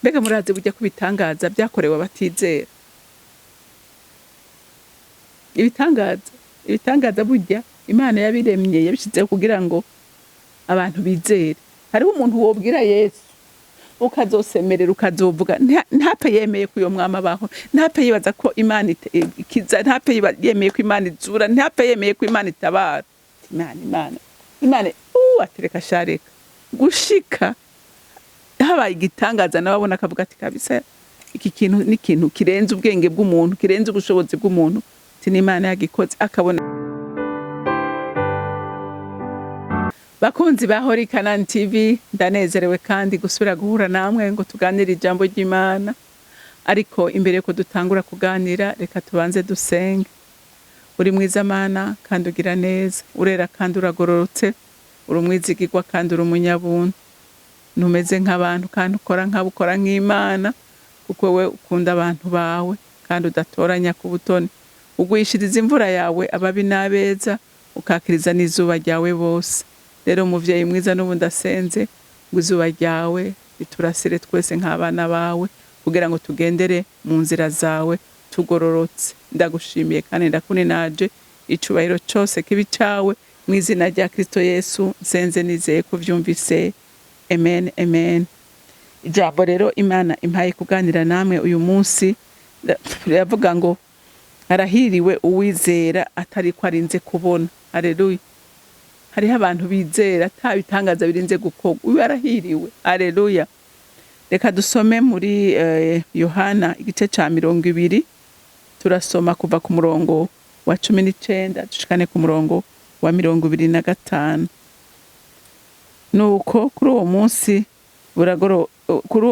Mbega murazi burya ko ibitangaza byakorewe abatizera? Ibitangaza burya Imana yabiremye, yabishyizeho kugira ngo abantu bizere. Hariho umuntu wobwira Yesu, ukazosemerera, ukazovuga, ntapfe yemeye ko uyo mwami abaho, ntapfe yibaza ko Imana ikiza, ntapfe yemeye ko Imana izura, ntapfe yemeye ko Imana itabara. Imana, Imana, Imana, atereka shareka gushika habaye igitangaza, nawe abona akavuga ati: "Kabisa iki kintu ni ikintu kirenze ubwenge bw'umuntu, kirenze ubushobozi bw'umuntu, ati n'Imana yagikoze." Akabona. Bakunzi ba Holy Canaan TV, ndanezerewe kandi gusubira guhura namwe ngo tuganire ijambo ry'Imana. Ariko imbere yuko dutangura kuganira, reka tubanze dusenge. Uri mwiza Mana, kandi ugira neza, urera kandi uragororotse, uri umwizigirwa kandi uri umunyabuntu. Ntumeze nk'abantu kandi ukora nk'abo, ukora nk'Imana, kuko we ukunda abantu bawe kandi udatoranya ku butoni. Ugwishiriza imvura yawe ababi n'abeza, ukakiriza n'izuba ryawe bose. Rero muvyeyi mwiza, n'ubu ndasenze ngo izuba ryawe riturasire twese nk'abana bawe, kugira ngo tugendere mu nzira zawe tugororotse. Ndagushimiye kandi ndakuninaje, icubahiro cose kibi cawe. Mu izina rya Kristo Yesu nsenze nizeye ko vyumvise, amen, amen. Ijambo rero Imana impaye kuganira namwe uyu munsi riravuga ngo: "Arahiriwe uwizera atari ko arinze kubona." Haleluya! Hariho abantu bizera ata bitangaza birinze gukorwa, uyu arahiriwe. Haleluya! Reka dusome muri Yohana igice ca 20, turasoma kuva ku murongo wa 19 dushikane ku murongo wa 25. Nuko kuri uwo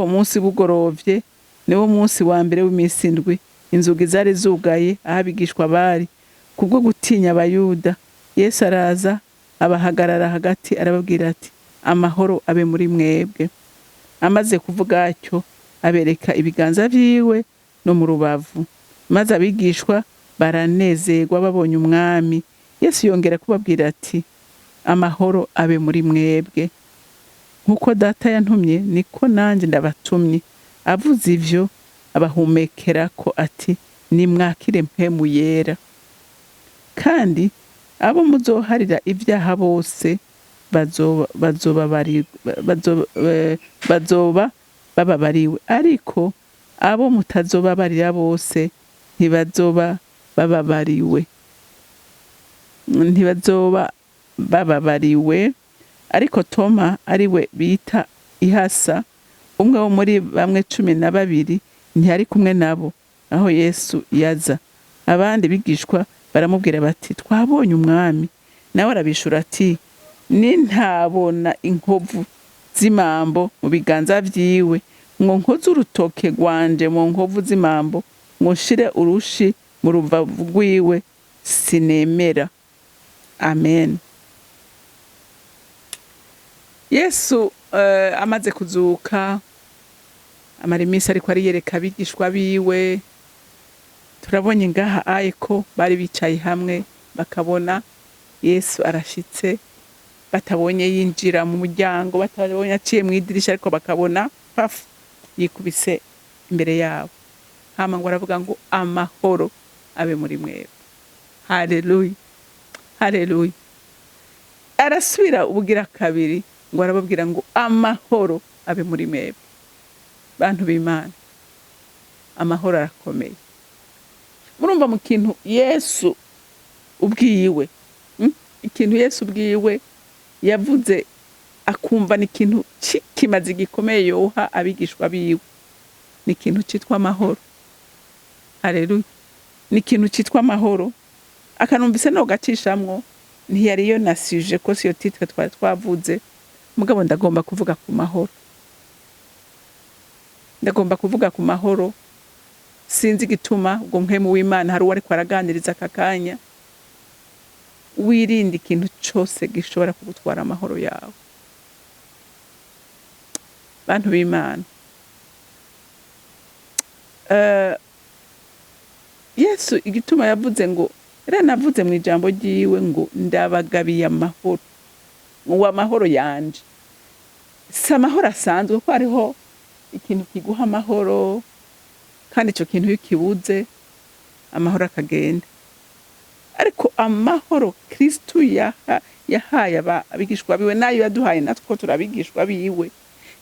munsi bugorovye, niwo munsi wa mbere w'iminsi 7, inzugi zari zugaye aho abigishwa bari kubwo gutinya Abayuda. Yesu araza, abahagarara hagati, arababwira ati: "Amahoro abe muri mwebwe." Amaze kuvuga atyo, abereka ibiganza vyiwe no mu rubavu. Maze abigishwa baranezerwa babonye Umwami. Yesu yongera kubabwira ati: "Amahoro abe muri mwebwe. Nk'uko Data yantumye, niko nanjye ndabatumye." Avuze ivyo, abahumekerako ati: "Nimwakire Mpwemu Yera. Kandi abo muzoharira ibyaha bose bazoba bababariwe, ariko abo mutazobabarira bose ntibazoba bababariwe, ntibazoba bababariwe." Ariko Toma, ariwe bita Ihasa, umwe wo muri bamwe 12, ntiyari kumwe nabo aho Yesu yaza. Abandi bigishwa baramubwira bati: "Twabonye Umwami." Nawe arabishura ati: "Nintabona inkovu z'imambo mu biganza vyiwe, ngo nkoze urutoke rwanje mu nkovu z'imambo, ngo nshire urushi mu rubavu rwiwe, sinemera." Amen. Yesu amaze kuzuka, amara iminsi ariko ariyereka abigishwa biwe. Turabonye ngaha aye ko bari bicaye hamwe, bakabona Yesu arashitse, batabonye yinjira mu muryango, batabonye aciye mu idirisha, ariko bakabona pafu yikubise imbere yabo. Hama ngo aravuga ngo: "Amahoro abe muri mwebwe." Haleluya, haleluya! Arasubira ubugira kabiri ngo arababwira ngo: "Amahoro abe muri mwebwe." Bantu b'Imana, amahoro arakomeye. Murumva mu kintu Yesu ubwiwe, Ikintu Yesu ubwiwe yavuze, akumva ni ikintu c'ikimazi gikomeye yoha abigishwa biwe, ni ikintu citwa amahoro. Haleluya! Ni ikintu citwa amahoro. Akanumvise no gacishamwo, ntiyariyo na sujet, ko siyo titre twari twavuze. Mugabo ndagomba kuvuga ku mahoro, ndagomba kuvuga ku mahoro. Sinzi igituma ubwo Mpwemu w'Imana hari uwo ariko araganiriza aka kanya. Wirinde ikintu cose gishobora kugutwara amahoro yawe. Bantu b'Imana, Yesu igituma yavuze ngo, yaranavuze mu ijambo ryiwe ngo: "Ndabagabiye amahoro, ngo amahoro yanje si amahoro asanzwe," ko hariho Ikintu kiguha amahoro, kandi ico kintu iyo ukibuze amahoro akagenda. Ariko amahoro Kristu yahaye abigishwa biwe, nayo yaduhaye natwe ko turabigishwa biwe,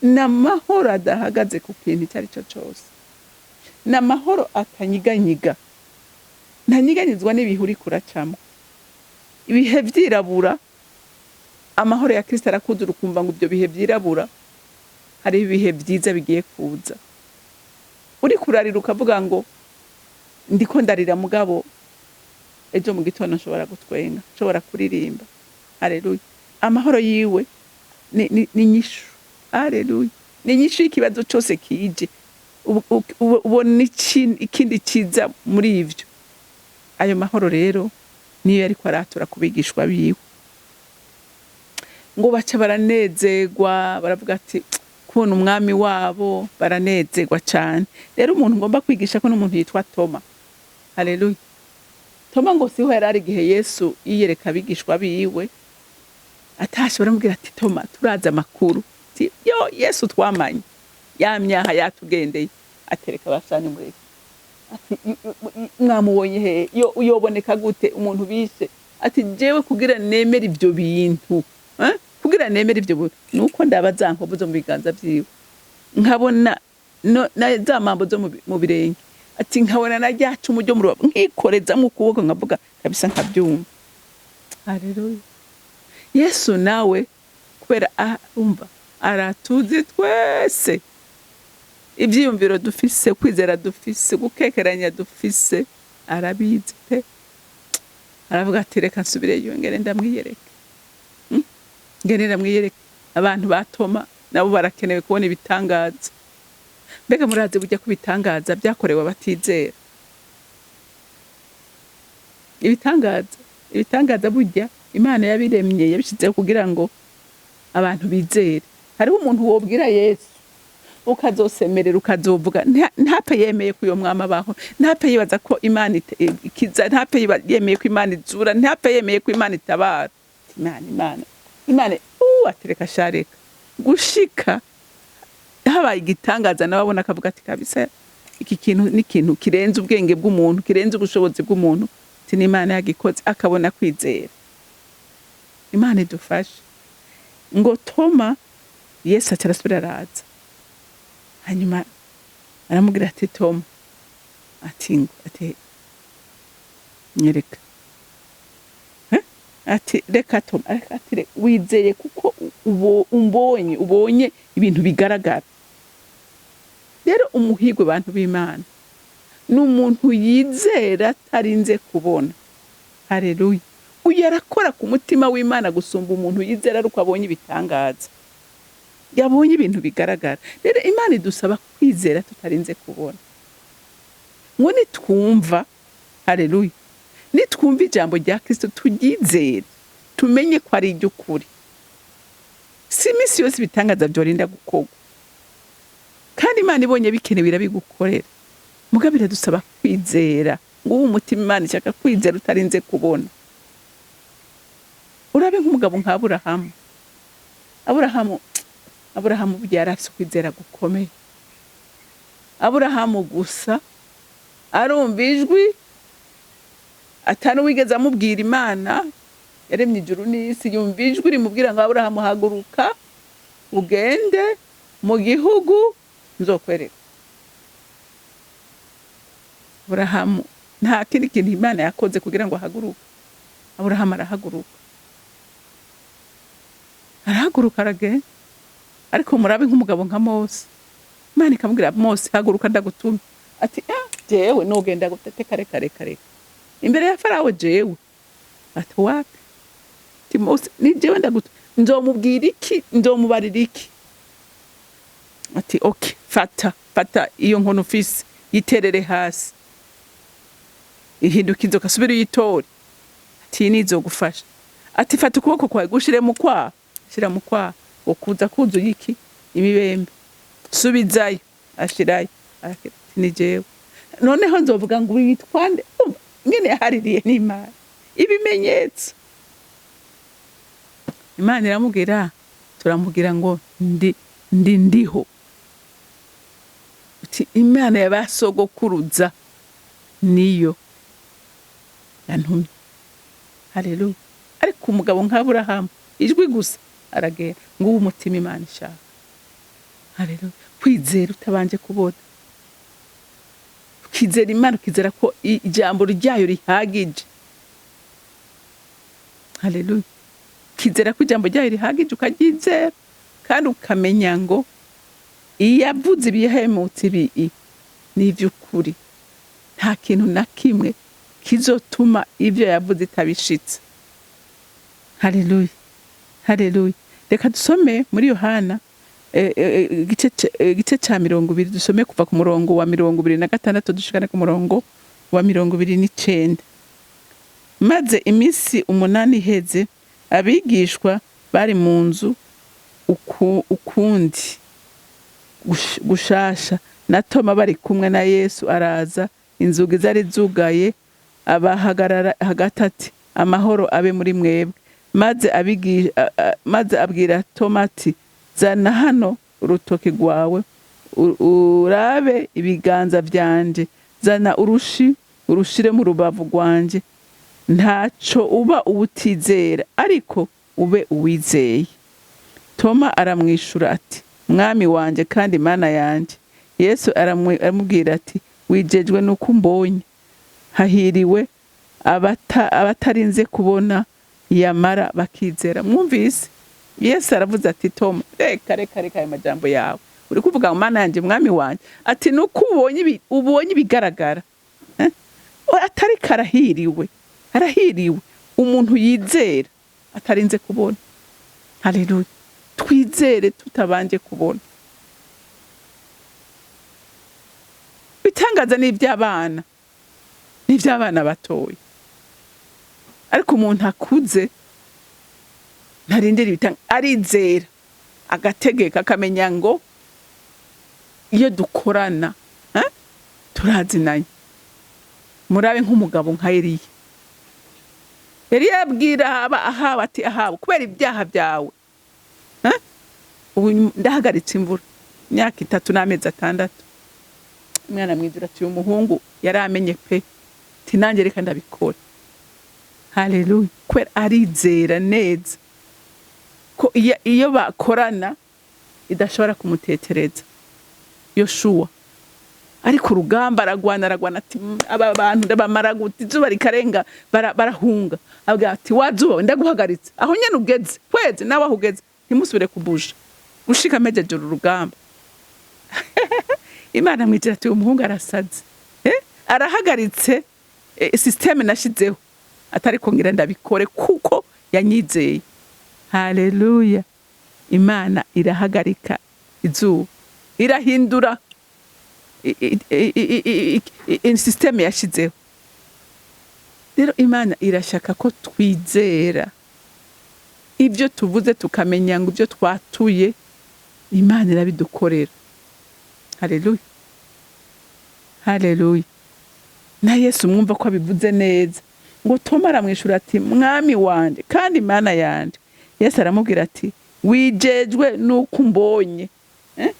ni amahoro adahagaze ku kintu icyo ari cyo cyose, ni amahoro atanyiganyiga, ntanyiganyizwa n'ibihe uriko uracamo. Ibihe vyirabura, amahoro ya Kristo arakuzura, ukumva ngo ibyo bihe vyirabura hariho ibihe vyiza bigiye kuza. Uriko urarira ukavuga ngo ndiko ndarira, mugabo ejo mu gitondo nshobora gutwenga, nshobora kuririmba. Haleluya! Amahoro yiwe ni inyishu. Haleluya! Ni inyishu y'ikibazo cose kije. Ubona ikindi ciza muri ivyo. Ayo mahoro rero niyo yariko aratura ku bigishwa biwe, ngo baca baranezerwa, baravuga ati kubona umwami wabo, baranezerwa cane. Rero umuntu ngomba kwigisha ko n'umuntu yitwa Toma. Haleluya! Toma ngo siho yari ari igihe Yesu yiyereka abigishwa biwe. Atashe baramubwira ati: "Toma, turazi amakuru." Ati: "Yo, Yesu twamanye yamyaha yatugendeye." Atereka abashani mureke. Ati: "Mwamubonye hehe? Yo uyoboneka gute umuntu bishe?" Ati: "Jewe kugira nemere ivyo bintu, eh? Kugira nemere ivyo bintu nuko ndaba za nkovu zo mu biganza vyiwe, nkabona no, na za mambo zo mu birenge." Ati: "Nkabona na rya cumu ryo mu rubavu, nkikorezamwo ukuboko, nkavuga kabisa nkabyumva." Haleluya! Yesu nawe kubera umva aratuzi twese, ivyiyumviro dufise, kwizera dufise, gukekeranya dufise, arabizi pe. Aravuga ati: "Reka nsubireyo ngene ndamwiyereke. Ngene ndamwiyereke." Abantu ba Toma nabo barakenewe kubona ibitangaza. Mbega murazi burya ko ibitangaza byakorewe abatizera? Ibitangaza burya Imana yabiremye, yabishyizeho kugira ngo abantu bizere. Hariho umuntu wobwira Yesu, ukazosemerera, ukazovuga, ntapfe yemeye ko uyo mwami abaho, ntapfe yibaza ko Imana ikiza, ntapfe yemeye ko Imana izura, ntapfe yemeye ko Imana itabara. Imana, Imana, Imana, atereka shareka gushika habaye igitangaza, nawe abona akavuga ati: "Kabisa iki kintu ni ikintu kirenze ubwenge bw'umuntu, kirenze ubushobozi bw'umuntu." Ati: "N'Imana yagikoze." Akabona kwizera. Imana idufashe. Ngo Toma, Yesu aca arasubira araza, hanyuma aramubwira ati: "Toma." Ati ngo ati: "Nyereka." Eh? Ati: "Reka Toma." Ati: "Wizeye kuko umbonye, ubonye ibintu bigaragara." Rero umuhigwe, bantu b'Imana, ni umuntu yizera atarinze kubona. Haleluya! Uyu arakora ku mutima w'Imana gusumba umuntu yizera ari uko abonye ibitangaza, yabonye ibintu bigaragara. Rero Imana idusaba kwizera tutarinze kubona, ngo nitwumva, haleluya, nitwumva ijambo rya Kristo turyizere, tumenye ko ari iry'ukuri. Si iminsi yose ibitangaza byorinda gukorwa, kandi Imana ibonye bikenewe irabigukorera. Mugabo biradusaba kwizera ngo ubu umutima Imana ishaka kwizera utarinze kubona. Urabe nk'umugabo nka Aburahamu. Aburahamu burya yari afise ukwizera gukomeye. Aburahamu gusa arumva ijwi, atari uwigeze amubwira, Imana yaremye ijuru n'isi, yumva ijwi rimubwira ngo: "Aburahamu, haguruka ugende mu gihugu nzokwereka." Aburahamu nta kindi kintu Imana yakoze kugira ngo ahaguruke. Aburahamu arahaguruka, arahaguruka aragenda. Ariko murabe nk'umugabo nka Mose, Imana ikamubwira: "Mose, haguruka, ndagutumye." Ati: "Ah, jewe nogenda gute? Kare kare kare, imbere ya Farawo jewe?" Ati: "Wapi." Ati: "Mose, ni jewe ndagutumye, nzomubwira iki? Nzomubarira iki?" Ati: "Okay, fata, fata iyo nkono ufise, yiterere hasi ihinduka inzoka, subira uyitore." Ati: "Iyi nizogufasha." Ati: "Fata ukuboko kwawe gushire mu kwaha." Shira mu kwaha, ukuza kuzuye iki? Imibembe. Subizayo, ashirayo. Ati: "Ni jewe, noneho nzovuga ngo witwa nde?" Umva ngene yahaririye n'Imana ibimenyetso. Imana iramubwira, turamubwira ngo ndi ndiho. Uti Imana ya ba sogokuruza niyo yantumye. Haleluya! Ariko umugabo nk'Aburahamu, ijwi gusa aragenda. Nguwo umutima Imana ishaka. Haleluya! Kwizera utabanje kubona, ukizera Imana, ukizera ko ijambo ryayo rihagije. Haleluya! Ukizera ko ijambo ryayo rihagije, ukaryizera kandi ukamenya ngo iyo avuze ibihemutse ibi ni iby'ukuri, nta kintu na kimwe kizotuma ibyo yavuze itabishitse. Haleluya, haleluya! Reka dusome muri Yohana igice ca 20, dusome kuva ku murongo wa 26 dushikane ku murongo wa 29. Maze iminsi 8 iheze, abigishwa bari mu nzu ukundi gushasha, na Toma bari kumwe na Yesu araza, inzugi zari zugaye, abahagarara hagati ati: "Amahoro abe muri mwebwe." Maze abwira Toma ati: "Zana hano urutoki rwawe, urabe ibiganza vyanje, zana urushi urushire mu rubavu rwanje, ntaco uba uwutizera, ariko ube uwizeye." Toma aramwishura ati: "Mwami wanje kandi Mana yanje." Yesu aramubwira ati: "Wijejwe nuko umbonye, hahiriwe abatarinze kubona yamara bakizera." Mwumvise, Yesu aravuze ati: "Toma, reka, reka, reka ayo majambo yawe uri kuvuga ngo Mana yanje, Mwami wanje." Ati: "Nuko ubonye ibigaragara." Eh? Atari karahiriwe, arahiriwe umuntu yizera atarinze kubona. Haleluya! Twizere tutabanje kubona. Bitangaza ni iby'abana, ni iby'abana batoya, ariko umuntu akuze ntarindira ibitanga, arizera agategeka, akamenya ngo iyo dukorana, eh, turazinanye. Murabe nk'umugabo nka Eliya. Eliya yabwira Ahabu ati: "Ahabu, kubera ibyaha byawe, eh, ubu ndahagaritse imvura imyaka 3 n'amezi 6." Umwana mwiza ati: "Uyu muhungu yari amenye pe." Ati: "Nanjye reka ndabikora." Haleluya! Kubera arizera neza ko iyo bakorana idashobora kumutetereza. Yoshuwa ariko urugamba aragwana, aragwana, ati: "Aba bantu ndabamara gute?" Izuba rikarenga, barahunga. Avuga ati: "Wa zuba, ndaguhagaritse aho nyene ugeze, kwezi nawe aho ugeze ntimusubire kubuja gushika mpejeje uru rugamba." Imana mwigira ati: "Umuhungu arasaze, eh? Arahagaritse système nashizeho, atari ngira ndabikore kuko yanyizeye." Haleluya! Imana irahagarika izuba, irahindura système yashizeho. Rero Imana irashaka ko twizera ibyo tuvuze, tukamenya ngo ibyo twatuye Imana irabidukorera. Haleluya, haleluya! Na Yesu mwumva ko abivuze neza ngo: Toma aramwishura ati: "Mwami wanje kandi Imana yanje." Yesu aramubwira ati: "Wijejwe nuko umbonye, eh?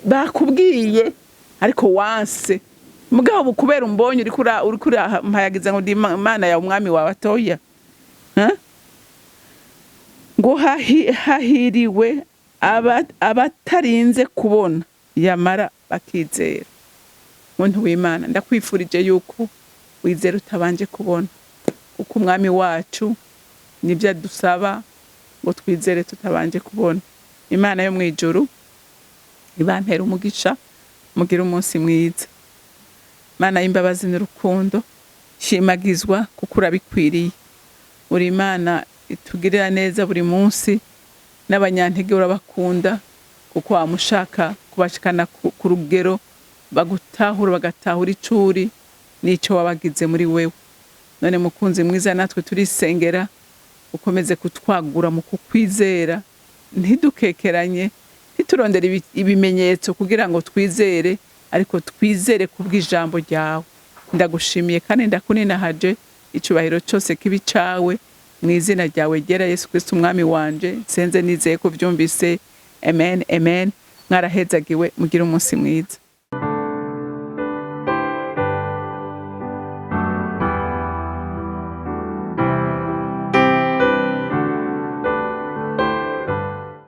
Bakubwiye ariko wanse, mugabo ubu kubera umbonye uriko urampayagiza ngo ndi Imana yawe, umwami wawe." Atoya, eh? Ngo hahiriwe abatarinze kubona yamara bakizera. Muntu w'Imana, ndakwifurije yuko wizera utabanje kubona, kuko Umwami wacu nibyo adusaba, ngo twizere tutabanje kubona. Imana yo mu ijuru ibampera umugisha, mugire umunsi mwiza. Mana y'imbabazi n'urukundo, shimagizwa kuko urabikwiriye. Uri Imana itugirira neza buri munsi, n'abanyantege urabakunda, kuko wamushaka kubashikana ku rugero bagutahura, bagatahura icuri n'icyo wabagize muri wewe. None mukunzi mwiza, natwe turisengera ukomeze kutwagura mu kukwizera, ntidukekeranye, ntiturondere ibimenyetso kugira ngo twizere, ariko twizere kubw'ijambo ryawe. Ndagushimiye kandi ndakuninahaje, icubahiro cyose kibi cawe, mu izina ryawe ryera Yesu Kristo Umwami wanje nsenze nizeye ko vyumvise. Amen, amen. Mwarahezagiwe, mugire umunsi mwiza.